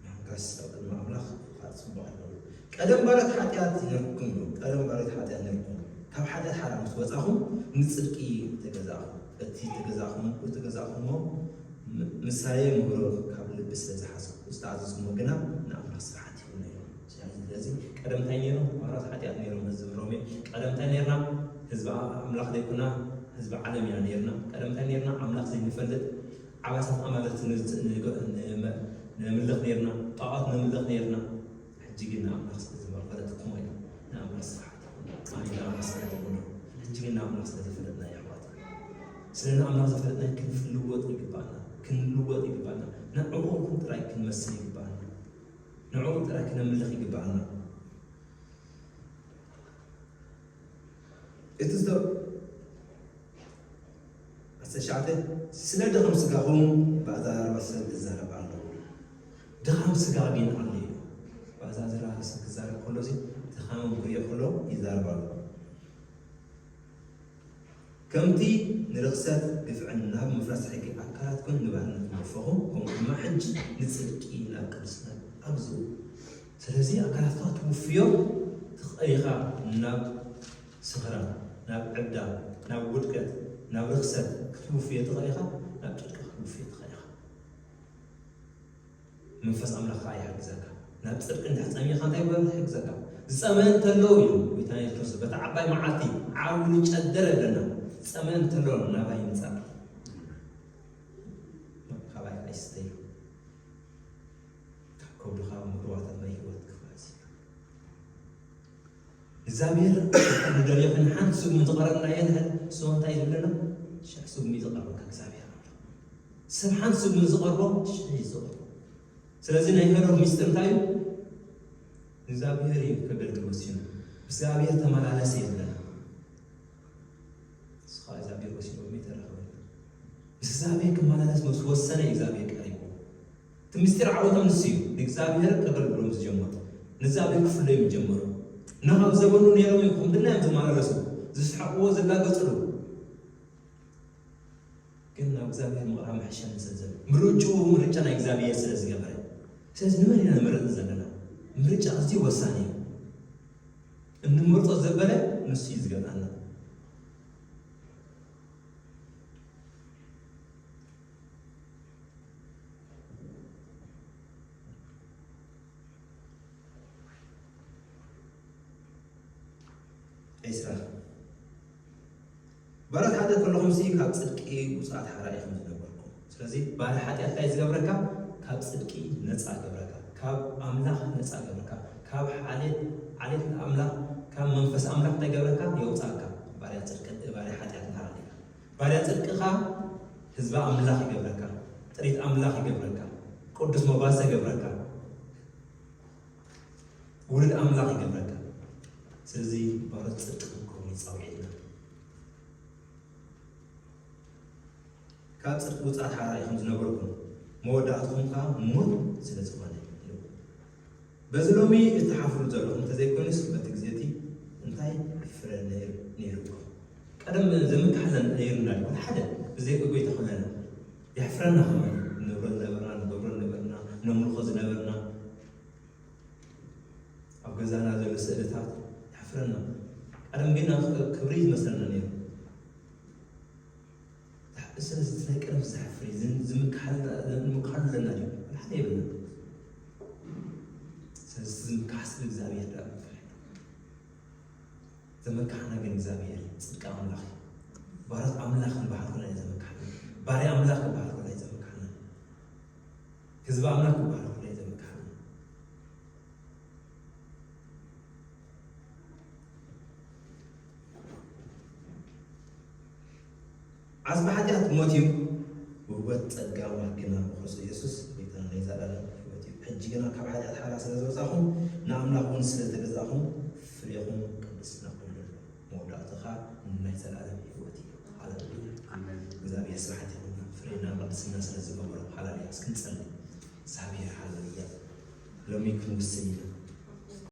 መንፈስ ኣብ ቅድሚ ኣምላኽ ፍቓድ ጽቡቕ ኣለዎ። ቀደም ባሮት ሓጢኣት ነርኩም እዩ። ቀደም ባሮት ሓጢኣት ነርኩም። ካብ ሓጢኣት ሓራ ምስ ወጻኹም ንጽድቂ ተገዛእኹም። እቲ ተገዛእኹም ተገዛእኹሞ ም- ምሳሌ ምህሮ ካብ ልቢ ስለ ዝሓሰብኩ ዝተኣዘዝኩሞ ግና ንኣምላኽ ስራሓት ይኹን ነይሩ። ስለዚ ቀደምታይ ነይሮም ማራት ሓጢኣት ነይሮም ህዝቢ ሮሜ ቀደምታይ ነይርና ህዝቢ ኣምላኽ ዘይኮና ህዝቢ ዓለም ኢና ነይርና ቀደምታይ ነይርና ኣምላኽ ዘይንፈልጥ ዓባሳት ኣማልኽቲ ንምልኽ ነይርና ጣዖት ንምልኽ ነይርና ሕጂ ግን ንኣምላኽ ስለ ዝፈለጥኩሞ ኢና ንኣምላኽ ስራሓት። ኣነ ንኣምላኽ ስለ ዝኾነ፣ ሕጂ ግን ንኣምላኽ ስለ ዝፈለጥና እዩ ኣሕዋት። ስለ ንኣምላኽ ዝፈለጥና ክንልወጥ ይግባኣና፣ ክንልወጥ ይግባኣና። ንዕኡ ጥራይ ክንመስል ይግባኣና፣ ንዕኡ ጥራይ ክነምልኽ ይግባኣና። እቲ ሰብ ዓሰርተ ትሽዓተ፣ ስለ ድኻም ስጋኹም ብኣዘራርባ ሰብ እዛረብ ኣለኹ። ድኻም ስጋ ግን ኣሎ እዩ። ብኣዘራርባ ሰብ ክዛረብ ከሎ እዚ ድኻም ክሪኦ ከሎ ይዛረብ ኣሎ። ከምቲ ንርኽሰት ግፍዕን ናብ ምፍራስ ሕጊ ኣካላትኩም ንባርነት መርፈኹም፣ ከምኡ ድማ ሕጂ ንጽድቂ ናብ ቅድስና ኣብዝኡ። ስለዚ ኣካላትካ ትውፍዮ ትኽእል ኢኻ ናብ ስኽራ፣ ናብ ዕብዳ፣ ናብ ውድቀት፣ ናብ ርኽሰት ክትውፍዮ ትኽእል ኢኻ፣ ናብ ጽድቂ ክትውፍዮ ትኽእል ኢኻ። መንፈስ ኣምላኽ ከኣ ይሕግዘካ። ናብ ጽድቂ እንድሕር ጸሚኻ እንታይ ይገብር? ይሕግዘካ። ዝጸመአ እንተሎ ኢሉ ጎይታና የሱስ ክርስቶስ በታ ዓባይ መዓልቲ ዓው ኢሉ ጨደረ ይብለና። ዝጸመአ እንተሎ ናባይ ይምጻእ። ካባይ ኣይስተይ። ካብ ከብድኻ ምሩዋታት ናይ ህይወት ክፍላስ። እግዚኣብሔር ንደልዮ ክንሓን ስሙ ዝቐረብናዮ ንሕን ንሱ እንታይ ዝብለና? ሽሕ ስሙ እዩ ዝቐርበካ እግዚኣብሔር ኣምላኽ። ሰብ ሓንቲ ስሙ ዝቐርቦ ሽሕ እዩ ዝቐርቦ። ስለዚ ናይ ሄኖክ ሚስጥር እንታይ እዩ? እግዚኣብሔር እዩ ከገልግል ወሲኑ። እግዚኣብሔር ተመላለሰ ይብለና። ንስኻ እግዚኣብሔር ወሲኑ ወይ ተረኸበ። ምስ እግዚኣብሔር ክመላለስ ምስ ወሰነ እግዚኣብሔር ቀሪቡ። እቲ ምስጢር ዓወቶም ንሱ እዩ። ንእግዚኣብሔር ከገልግሎም ዝጀመሩ፣ ንእግዚኣብሔር ክፍለዩ ዝጀመሩ። እነሆ ኣብ ዘመኑ ነይሮም እዮም፣ ከም ድና እዮም ዝመላለሱ። ዝስሕቅዎ፣ ዝላገጽሉ። ግን ናብ እግዚኣብሔር ምቕራብ መሐሸኒ ስለ ዘሎ፣ ምርጭኡ ምርጫ ናይ እግዚኣብሔር ስለ ዝገበረ። ስለዚ ንመን ኢና ንመርጽ ዘለና? ምርጫ ኣዝዩ ወሳኒ እዩ። እንመርጾ ዘበለ ንሱ እዩ ዝገዝኣና። ዒስራ። ባርያት ሓጢኣት ከለኹምሲ ካብ ጽድቂ ውጹኣት ሓራ ኢኹም ዝነበርኩም። ስለዚ ባርያ ሓጢኣት እንታይ ዝገብረካ? ካብ ጽድቂ ነጻ ገብረካ፣ ካብ ኣምላኽ ነጻ ገብረካ፣ ካብ ዓሌት፣ ዓሌት ኣምላኽ፣ ካብ መንፈስ ኣምላኽ እንታይ ገብረካ? የውጻካ። ባርያ ጽድቂ፣ ባርያ ሓጢኣት እንተሃሊካ። ባርያ ጽድቅኻ ህዝቢ ኣምላኽ ይገብረካ፣ ጥሪት ኣምላኽ ይገብረካ፣ ቅዱስ መጓሰ ይገብረካ፣ ውሉድ ኣምላኽ ይገብረካ። ስለዚ ባሮት ጽድቂ ክንከውን እዩ ጻውዒትና። ካብ ጽድቂ ውጻት ሓራ ኢኹም ዝነበርኩም፣ መወዳእትኹም ከኣ ሞት ስለ ዝኾነ ኢሉ። በዚ ሎሚ እትሓፍሩ ዘለኹም እንተዘይኮይኑስ፣ በቲ ግዜ እቲ እንታይ ፍረ ነይር-፣ ነይርኩም? ቀደም ዘምክሓለን ነይርና ድዩ? ሓደ ብዘይ ጎይታ ኾነና የሕፍረና። ከማን ንብረት ነበርና፣ ንገብሮ ነበርና፣ ነምልኾ ዝነበርና፣ ኣብ ገዛና ዘሎ ስእልታት የሕፍረና። ቀደም ግን ክብሪ ይመስለና ነይሩ። ስለዚ እቲ ናይ ቀደም ዘሕፍር እዩ። ዝን-፣ ዝምክሓልና፣ ንምክሓሉ ኣለና ድዩ? ሓደ የብልና። ስለዚ እቲ ዝምክሓስ ብእግዚኣብሔር ደኣ ምክሓል። ዘመክሓና ግን እግዚኣብሔር እዩ። ጽድቂ ኣምላኽ እዩ። ባሮት ኣምላኽ ንበሃል ኮና እዩ ዘመክሓና። ባርያ ኣምላኽ ንበሃል ኮና እዩ ዘመክሓና። ህዝቢ ኣምላኽ ንበሃል ኮና እዩ ዘመክሓና። ዓስቢ ሓጢኣት ሞት እዩ። ውህበት ጸጋ ኣምላኽ ግና ብክርስቶስ ኢየሱስ ጎይታና ናይ ዘላለም ህይወት እዩ። ሕጂ ግና ካብ ሓጢኣት ሓራ ስለ ዝወጻኹም፣ ንኣምላኽ እውን ስለ ተገዛእኹም፣ ፍሬኹም ቅድስና ኩሉ መወዳእትኻ ናይ ዘላለም ህይወት እዩ። ሃሌሉያ። ኣሜን። እግዚኣብሔር ስራሕቲ ይኹን። ፍሬና ቅድስና ስለ ዝገበሮ። ሃሌሉያ። እስኪ ንጸሊ። እግዚኣብሔር ሃሌሉያ። ሎሚ ክንውስን ኢና።